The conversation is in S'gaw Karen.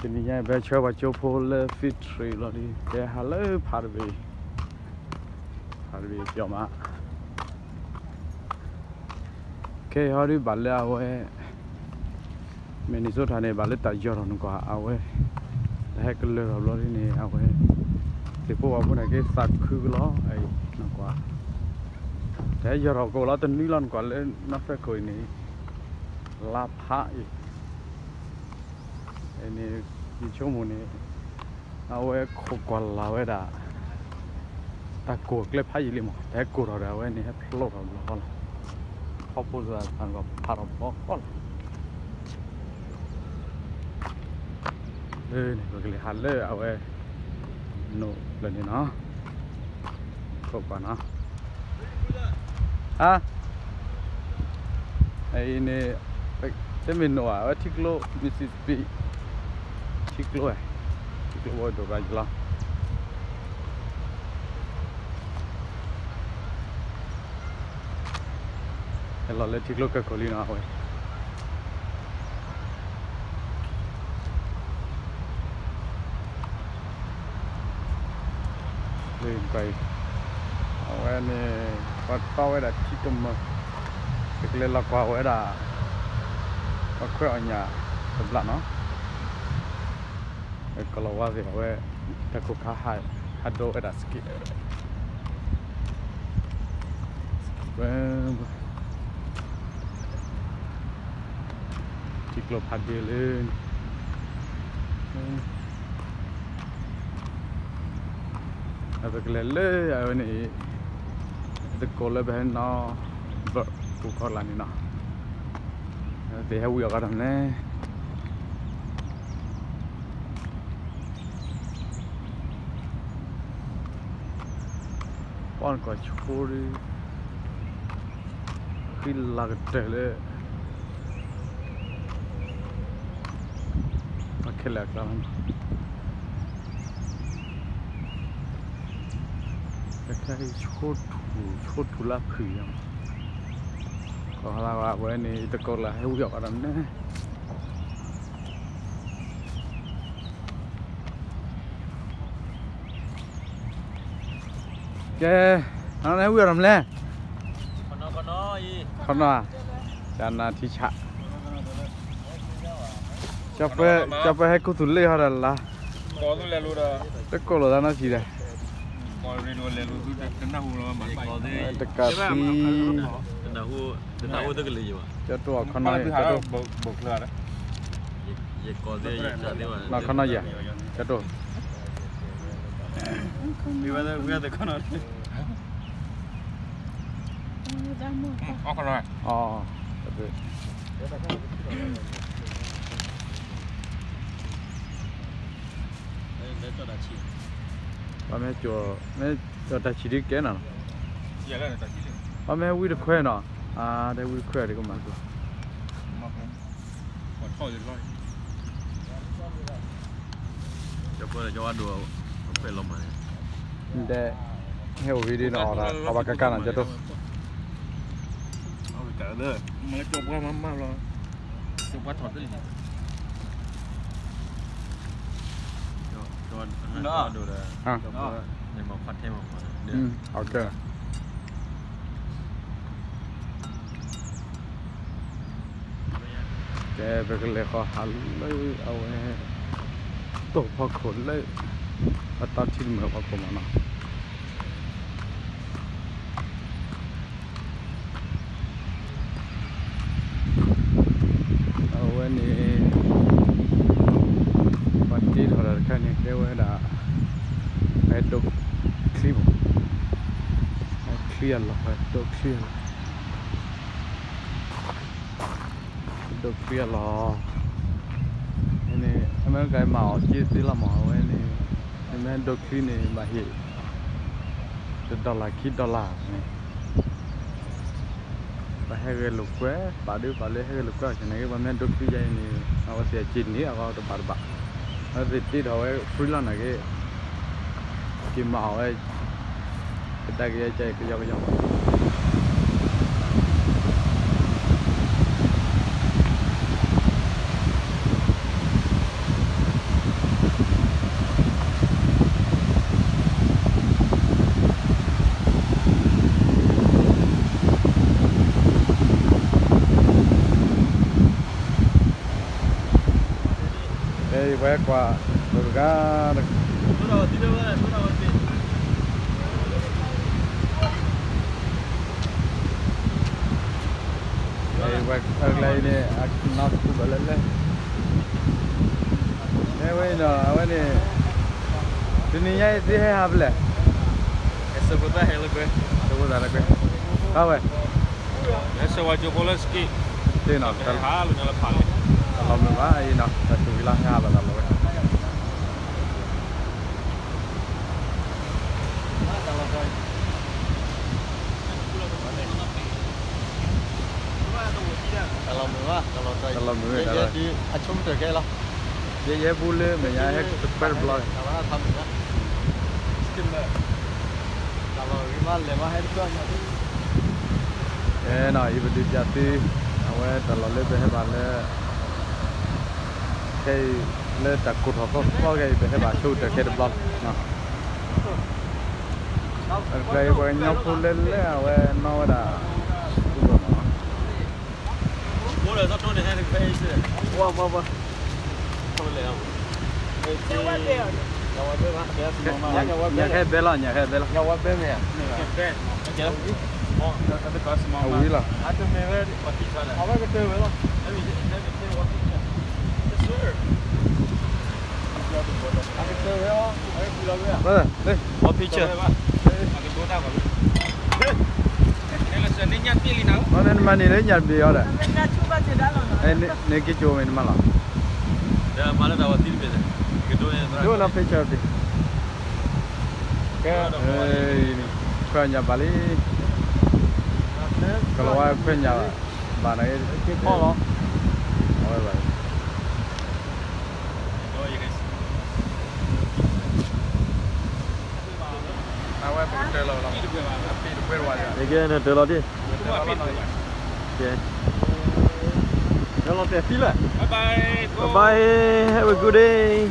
တနံၤညါအံၤ ပဟဲဆှၢပှၤကၠိဖိလၢ Fig Tree လီၤဒီး ပဟဲဟးလၢဖးတဘ့ၣ်, ဖးတဘ့ၣ်ပျီမး, ခဲအံၤဟီဒုးဘၣ်လၢအဝဲ Minnesota န့ၣ် ဘၣ်လၢတၢ်ယီၢ်ထီၣ်နကွၢ် အဝဲ တၢ်ဟဲကလၢၤထီၣ်ဘျီဒ်န့ၣ် အဝဲ သ့ၣ်ဖိဝၣ်ဖိန့ၣ်က့ၤသးခုကလီၤ အံၤနကွၢ်, တၢ်ဟဲယီၢ်ထီၣ်ကအိၣ်လီၤတနွံလီၤ နကွၢ်လၢ North Franco အံၤန့ၣ် လါဖးအံၤ န့ၣ် ယဆိကမိၣ်န့ၣ် အဝဲခိးကွၢ်လၢ်ဝဲဒၣ် တၢ်ကိၢ်ကျဲဖးယံာ်လံမး တၢ်ဟဲကိၢ်ထီၣ်ဒီး အဝဲန့ၣ်ဟဲဖျိထီၣ်ဘျီဃီလီၤ, ခီဖိသးဖးထီၣ်ဘျီဃီလီၤ, လၢန့ၣ် ပကလဲၤဟးလၢအဝဲ နိၣ်ဖျၢၣ်န့ၣ်နီၤ, ခိးကွၢ်နီၤ ဟါ, အံၤန့ၣ် တမ့ၢ်နိၣ်ဘၣ် အဝဲထံကျိ Mississippi ထံကျိဝဲ, ထံကျိဘီဒိၣ်ဘၣ်ယလီၤ, ဟဲလီၤလၢထံကျိကၢၢ်ခိၣ်လံနီၤ အဝဲ လၢအံၤ အဝဲန့ၣ် ပှၤတီဝဲဒၣ်ထံတမၢၢ်, ပကလဲၤလီၤကွၢ်ဝဲဒၣ် ပှၤခွဲးအီၣ်ညၣ်တဘျီနီၤ, ကလီၤဝါသ့ၣ်အဝဲ တၢ်ခိၣ်ခါဟးဒိဝဲဒၣ် ski, ထံကျိဖးဒ့လၢ ပကလဲၤလၢအဝဲန့ၣ် တကိးလၢပဟဲနီၣ် ဘၢၣ် ပူၤခီလာ်န့ၣ်နီၤ, သ့ၣ်ဟဲဝံအီၣ်ကဒီးမလဲၣ်, ပှၤနကွၢ်ဆိဒုး ဃံလၤကတၢၢ်လၢ ပှၤခဲလၢာ်အကျါလီၤနီၤ, တခါအံၤဆိထူၣ် ဆိထူၣ်လၢဖုၣ်ယၤမး, ကီၢ်လၢဝဲန့ၣ် တကိးလၢဟဲဝံအီၣ်ကဒီးမလဲၣ် ကဲ, နဟဲဝံအီၣ်ဒီးမလဲၣ်, ခီနီၤ, ကနၤထံဆး, ကၠီပၢဟဲကူသူၣ်လ့ၣ်ဟီဒီးလါ, တကိးလိာ်သးနီၢ်ဆံးဒီး, တကးသံ, ကၠီတိၢ်အီၣ်ခီနီၤ, နီၢ်ခီနီၤယၤ, ကၠီတိၢ် မ့ၢ်ကၠီတၢ်ဆံးဒ်ကဲနီၤ, ပမ့ၢ်ဝံတခွဲနီၤ, အါ တဲဝံတခွဲဒ်ကမၤကျိ တဲ ဟဲအိၣ်ဝံၤဒ်နီၤ အီၣ်ဘၣ်ကကါနီၤ ကၠီတိၢ်, ကဲ ပကလဲၤဃီၤဟးလၢအဝဲ တိၢ်ဖီခိၣ်လၢ အတၢ်ထံတမၢၢ်ဖီခိၣ်မးနီၤ. အဝဲန့ၣ် ပှၤတ့ထီၣ်တၢ်တခါန့ၣ် ကဲဝဲဒၣ် ဟဲဒိးချံမး, ဟဲချံအလီၢ်, ဟဲဒိးချံအလီၢ်, ဒိးချံအလီၢ်, န့ၣ် အမဲရကၤမၤအီၣ်က့သ့လီၤမး အဝဲန့ၣ်, နမ့ၢ်ဒိးချံန့ၣ် ဘၣ်ဟ့ၣ် တ dollar ခံ dollar န့ၣ် ပှၤဟဲဂဲၤလိာ်ကွဲ ပာ်ဒုးပာ်လၢဟဲဂဲၤလိာ်ကွဲအီၤန့ၣ်က့ ပှၤမ့ၢ်ဒိးချံယါအံၤန့ၣ် အဝဲသ့ၣ်အစ့န့ၣ် အဂီၢ်တဘၣ်တဘၣ်, အဝဲသ့ၣ်တ့ထီၣ်ဝဲ free လီၤန့ၣ်က့, ယမၤအီၣ်ဝဲ ကဒါက့ၤယကဲကယီကယီ ဝဲကွၢ် ပက ဝဲကျဲအံၤန့ၣ် အနီၢ်တပူၤဘၣ်လၢလဲၣ် ဝဲအံၤနီၤ အဝဲန့ၣ် တနံၤညါအံၤသုဟဲဟးဖဲလဲၣ် ဟဲဆၢဖိသၣ်ဟဲလၢကွဲ ဆၢဖိသၣ်လၢကွဲ ဟးဝဲ ဟဲဆၢဝဲကၠိဖိလၢစက့ သ့ၣ်နီၤ ဟဲဟးလၢညါလၢဖးလဲၣ် တၢ်လီၤမုာ်ဘၣ်အံၤနီၤ တၢ်စူၤကလါဟဲဟးဘၣ်တၢ်လီၤဝဲ တၢ်လီၤမုာ်ဘၣ် တၢ်လီၤ ယဲယဲဘူလၢမဲာ်ညါဟဲတခွဲတဘျီ ကဲနီၤ ယပဒုးပျးသု အဝဲတၢ်လီၢ်လၢပဟဲဘၣ်လၢ ခဲအံၤလၢတၢ်ကိးထီၣ်သီသီခဲအံၤ ပဟဲဘၣ်ဆိကတၢၢ်ခဲတဘျီလီၤ. အကျဲပှၤကညီဖိလၢလၢအဝဲနီၣ်ဝဲဒၣ် ညၣ်ခဲဘဲလီၤ ညၣ်ခဲဘဲလီၤ အဝံၤလီၤ One picture နမၤန့ၢ်လၢညၣ်တဘ့ၣ်အီၤဒီး နက့ၤကၠိမ့ၢ်နမၤလီၤ ဒိၣ်နီၢ် picture တဘ့ၣ် ကဲ ခွဲးညၣ်ဘၣ်လံ ကလီၤဝါခွဲးညၣ်ဘၣ်န့ၣ် အဝဲဘၣ် အဝဲပကတၢၢ်လီၤလီၤ အပ့ၢ်တပှဲၤတဝါ ကဲ နတၢၢ်လီၤဒံး ကဲ တၢၢ်လီၤတဲာ်သံလၢ Bye bye, have a good day.